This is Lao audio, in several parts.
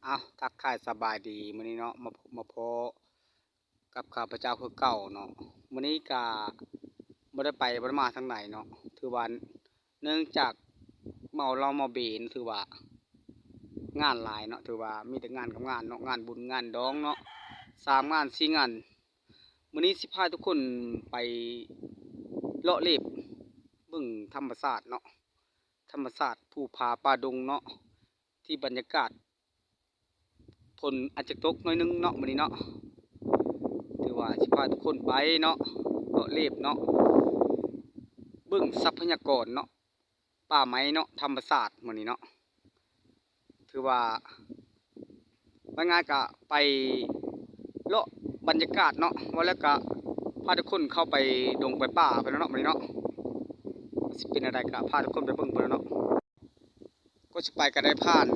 ເອົາ ທັກທາຍສະບາຍດີ ມື້ນີ້ເນາະ ມາພົບມາພໍ້ກັບຂ້າພະເຈົ້າຄືເກົ່າເນາະ. ມື້ນີ້ກະບໍ່ໄດ້ໄປ ບໍ່ໄດ້ມາທາງໃດເນາະ ຖືວ່າເນື່ອງຈາກເມົາເຫຼົ້າເມົາເບນ ຖືວ່າງານຫຼາຍເນາະ ຖືວ່າມີແຕ່ງານກັບງານເນາະ ງານບຸນງານດອງເນາະ ສາມງານສີ່ງານ. ມື້ນີ້ຊິພາທຸກຄົນໄປເລາະເລບເບິ່ງທຳມະຊາດເນາະ ທຳມະຊາດພູຜາປ່າດົງເນາະ ທີ່ບັນຍາກາດ ຝົນອາດຈະຕົກໜ້ອຍໜຶ່ງເນາະ ມື້ນີ້ເນາະ. ຖືວ່າຊິພາທຸກຄົນໄປເນາະ ເລາະເລບເນາະ ເບິ່ງຊັບພະຍາກອນເນາະ ປ່າໄມ້ເນາະ ທຳມະຊາດມື້ນີ້ເນາະ. ຖືວ່າ ວ່າງ່າຍກະໄປເລາະບັນຍາກາດເນາະ ວ່າແລ້ວກະພາທຸກຄົນເຂົ້າໄປດົງໄປປ່າພຸ້ນແຫຼະເນາະ ມື້ນີ້ເນາະ. ຊິເປັນແນວໃດກະພາທຸກຄົນໄປເບິ່ງພຸ້ນແຫຼະເນາະ. ກ່ອນຊິໄປກະໄດ້ຜ່ານ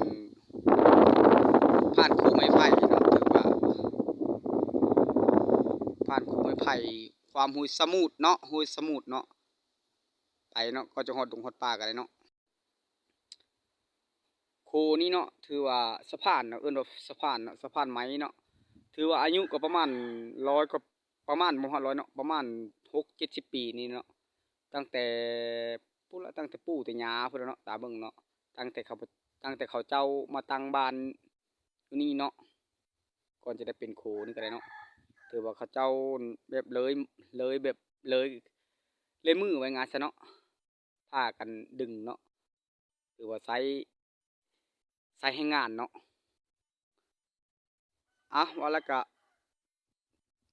ຜ່ານພູໄມ້ໄຜ່ເນາະ ຖືວ່າຜ່ານພູໄມ້ໄຜ່ ຄວາມຫ້ວຍສະໝູດເນາະ ຫ້ວຍສະໝູດເນາະ ໄປເນາະ ກໍຈະຮອດດົງຮອດປ່າກະໄດ້ເນາະ. ໂຄນີ້ເນາະ ຖືວ່າສະພານເນາະ ເອີ້ນວ່າສະພານເນາະ ສະພານໄມ້ເນາະ ຖືວ່າອາຍຸກໍປະມານຮ້ອຍກວ່າ ປະມານບໍ່ຮອດຮ້ອຍເນາະ ປະມານຫົກເຈັດສິບປີນີ້ເນາະ ຕັ້ງແຕ່ພຸ້ນລະ ຕັ້ງແຕ່ປູ່ແຕ່ຍ່າພຸ້ນລະເນາະ ຕາເບິ່ງເນາະ ຕັ້ງແຕ່ເຂົາ ຕັ້ງແຕ່ເຂົາເຈົ້າມາຕັ້ງບ້ານຢູ່ນີ້ເນາະ ກ່ອນຈະໄດ້ເປັນໂຄນີ້ກໍໄດ້ເນາະ. ຖືວ່າເຂົາເຈົ້າແບບເລີຍ ເລີຍແບບເລີຍ ເລີຍມື້ ວ່າງ່າຍຊະເນາະ ພາກັນດຶງເນາະ ຖືວ່າໃຊ້ ໃຊ້ແຮງງານເນາະ. ອາ ວ່າແລ້ວກະ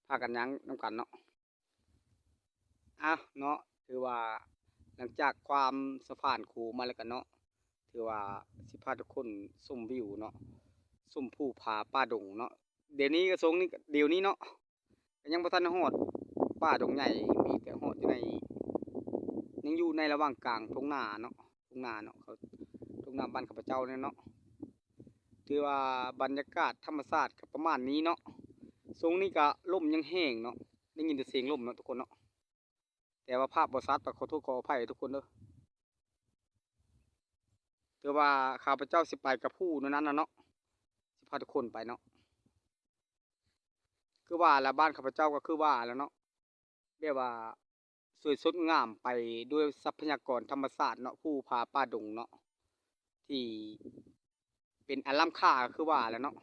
ພາກັນຍ່າງນຳກັນເນາະ. ອາ ເນາະ ຖືວ່າຫຼັງຈາກຄວາມສະພານຄູມາແລ້ວກະເນາະ ຖືວ່າຊິພາທຸກຄົນຊົມວິວເນາະ ຊົມພູຜາປ່າດົງເນາະ. ດຽວນີ້ກະ ຊ່ວງນີ້ ດຽວນີ້ເນາະ ກະຍັງບໍ່ທັນຮອດປ່າດົງໃຫຍ່ ມີແຕ່ຮອດຢູ່ໃນ ຍັງຢູ່ໃນລະຫວ່າງກາງທົ່ງນາເນາະ ທົ່ງນາເນາະ ເຂົາ ທົ່ງນາບ້ານຂ້າພະເຈົ້ານີ້ເນາະ. ຖືວ່າບັນຍາກາດທຳມະຊາດກະປະມານນີ້ເນາະ ຊ່ວງນີ້ກະລົມຍັງແຮງເນາະ ໄດ້ຍິນແຕ່ສຽງລົມເນາະທຸກຄົນເນາະ. ແຕ່ວ່າພາບບໍ່ຊັດ ກໍຂໍໂທດຂໍອະໄພທຸກຄົນເດີ. ຖືວ່າຂ້າພະເຈົ້າຊິໄປກັບຜູ້ນັ້ນນະເນາະ ຊິພາທຸກຄົນໄປເນາະ. ຄືວ່າລະ ບ້ານຂ້າພະເຈົ້າກໍຄືວ່າລະເນາະ ແບບວ່າສວຍສົດງາມໄປດ້ວຍຊັບພະຍາກອນທຳມະຊາດເນາະ ພູຜາປ່າດົງເນາະ ທີ່ເປັນອັນລ້ຳຄ່າ ຄືວ່າລະເນາະ.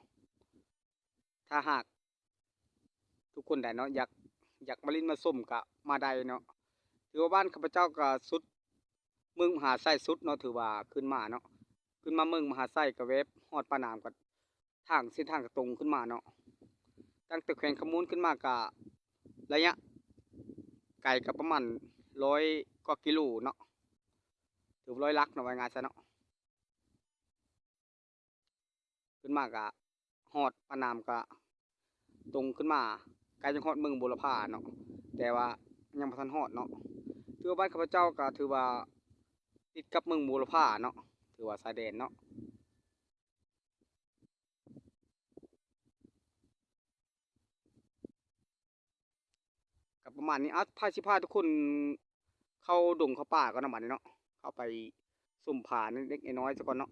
ຖ້າຫາກທຸກຄົນໃດເນາະ ຢາກ ຢາກມາຫຼິ້ນມາຊົມກະມາໄດ້ເນາະ. ຖືວ່າບ້ານຂ້າພະເຈົ້າກະສຸດເມືອງມະຫາໄຊສຸດເນາະ ຖືວ່າຂຶ້ນມາເນາະ ຂຶ້ນມາເມືອງມະຫາໄຊກະແວບຮອດປາກນ້ຳ ກະທາງ ເສັ້ນທາງກະຕົງຂຶ້ນມາເນາະ. ຕັ້ງແຕ່ແຂວງຄຳມ່ວນຂຶ້ນມາກະໄລຍະໄກກະປະມານຮ້ອຍກວ່າກິໂລເນາະ ຖືວ່າຮ້ອຍຫຼັກເນາະ ວ່າງ່າຍຊະເນາະ. ຂຶ້ນມາກະຮອດປາກນ້ຳ ກະຕົງຂຶ້ນມາ ໃກ້ຈະຮອດເມືອງບົວລະພາເນາະ ແຕ່ວ່າຍັງບໍ່ທັນຮອດເນາະ. ຖືວ່າບ້ານຂ້າພະເຈົ້າກະຖືວ່າຕິດກັບເມືອງບົວລະພາເນາະ ຖືວ່າຊາຍແດນເນາະ. ກະປະມານນີ້ ອາ ພາ ຊິພາທຸກຄົນເຂົ້າດົງເຂົ້າປ່າກ່ອນເນາະ ບາດນີ້ເນາະ ເຂົ້າໄປຊົມຜາເລັກໆນ້ອຍໆຊະກ່ອນເນາະ.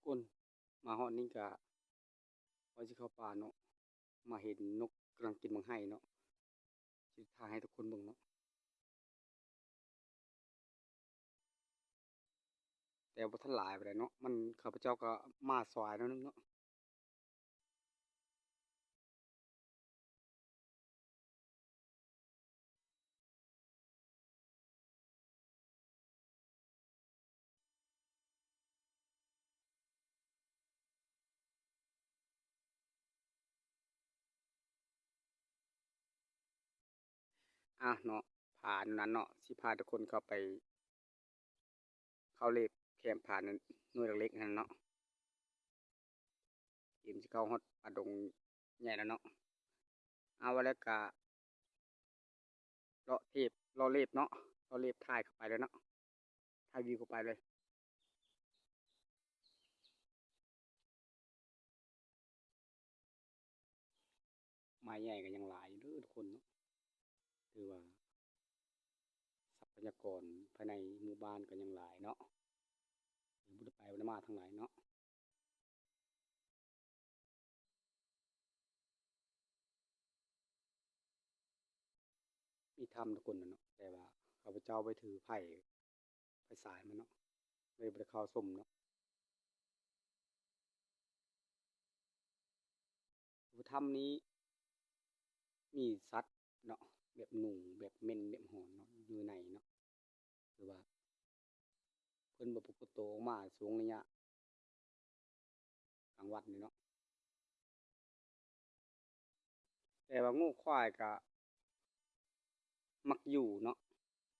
ຄົນມາຮອດນີ້ກະວ່າຊິເຂົ້າປ່າເນາະ ມາເຫັນນົກກຳລັງກິນໝາກໄຮເນາະ ຊິຖ່າຍໃຫ້ທຸກຄົນເບິ່ງເນາະ. ແຕ່ບໍ່ທັນຫຼາຍປານໃດເນາະ ມັນ ຂ້າພະເຈົ້າກໍມາສາຍໜ້ອຍໜຶ່ງເນາະ. ອາ ເນາະ ຜານັ້ນເນາະ ຊິພາທຸກຄົນເຂົ້າໄປ ເຂົ້າເລບແຄມຜາໜ່ວຍເລັກໆຫັ້ນເນາະ ເກມຊິເຂົ້າຮອດປ່າດົງໃຫຍ່ແລ້ວເນາະ. ເອົາ ວ່າແລ້ວກະ ເລາະເລບ ເລາະເລບເນາະ ເລາະເລບ ຖ່າຍເຂົ້າໄປເລີຍເນາະ ຖ່າຍວິວເຂົ້າໄປເລີຍ. ໄມ້ໃຫຍ່ກໍຍັງຫຼາຍຢູ່ເດີທຸກຄົນເນາະ. ຖືວ່າ ຊັບພະຍາກອນພາຍໃນໝູ່ບ້ານກໍຍັງຫຼາຍເນາະ ບໍ່ໄດ້ໄປບໍ່ໄດ້ມາທາງໃດເນາະ. ມີທຳທຸກຄົນນະເນາະ ແຕ່ວ່າຂ້າພະເຈົ້າໄປຖືໄຟ ໄຟສາຍມາເນາະ ເລີຍບໍ່ໄດ້ເຂົ້າຊົມເນາະ. ພະທຳນີ້ມີສັດເນາະ ແບບໜູ ແບບເໝັນ ແບບຫອນເນາະ ຢູ່ໃນເນາະ ຄືວ່າເພິ່ນບໍ່ປາກົດໂຕອອກມາຊ່ວງໄລຍະກາງວັນນີ້ເນາະ. ແຕ່ວ່າງົວຄວາຍກະມັກຢູ່ເນາະ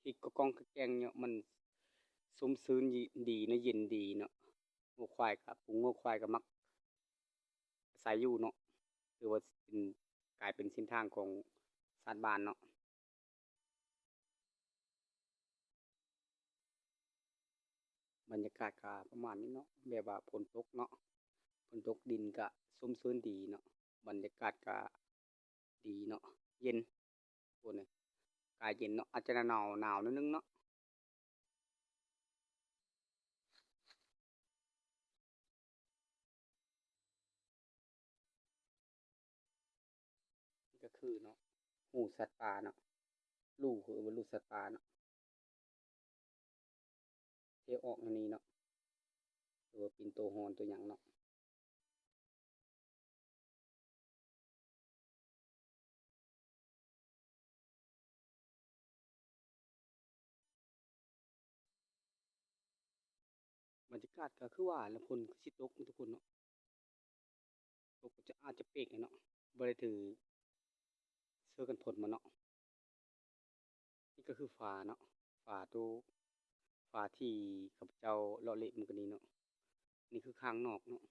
ທີ່ກະກ້ອງກະແກ້ງເນາະ ມັນຊຸ່ມຊື່ນດີເນາະ ເຢັນດີເນາະ. ງົວຄວາຍກະ ຝູງງົວຄວາຍກະມັກອາໄສຢູ່ເນາະ ຖືວ່າເປັນ ກາຍເປັນເສັ້ນທາງຂອງຊາດບ້ານເນາະ. ບັນຍາກາດກະປະມານນີ້ເນາະ ແບບວ່າຝົນຕົກເນາະ ຝົນຕົກດິນກະຊຸ່ມຊື່ນດີເນາະ ບັນຍາກາດກະດີເນາະ ເຢັນ ໂອ້ ອາກາດເຢັນເນາະ ອາດຈະໜາວ ໜາວໜ້ອຍໜຶ່ງເນາະ. ນີ້ກະຄືເນາະ ຮູສັດປ່າເນາະ ຮູ ເອີ້ນວ່າຮູສັດປ່າເນາະ ເທອອກອັນນີ້ເນາະ ຫຼືວ່າເປັນໂຕຮອນໂຕຫຍັງເນາະ. ບັນຍາກາດກະຄືວ່າແຫຼະ ຝົນຄືຊິຕົກເນາະທຸກຄົນເນາະ ຕົກກະຈະ ອາດຈະເປກແຫຼະເນາະ ບໍ່ໄດ້ຖືເສື້ອກັນຝົນມາເນາະ. ນີ້ກະຄືຝາເນາະ ຝາໂຕ ຝາທີ່ຂ້າພະເຈົ້າເລາະເລະມື້ກີ້ນີ້ເນາະ ນີ້ຄືຂ້າງນອກເນາະ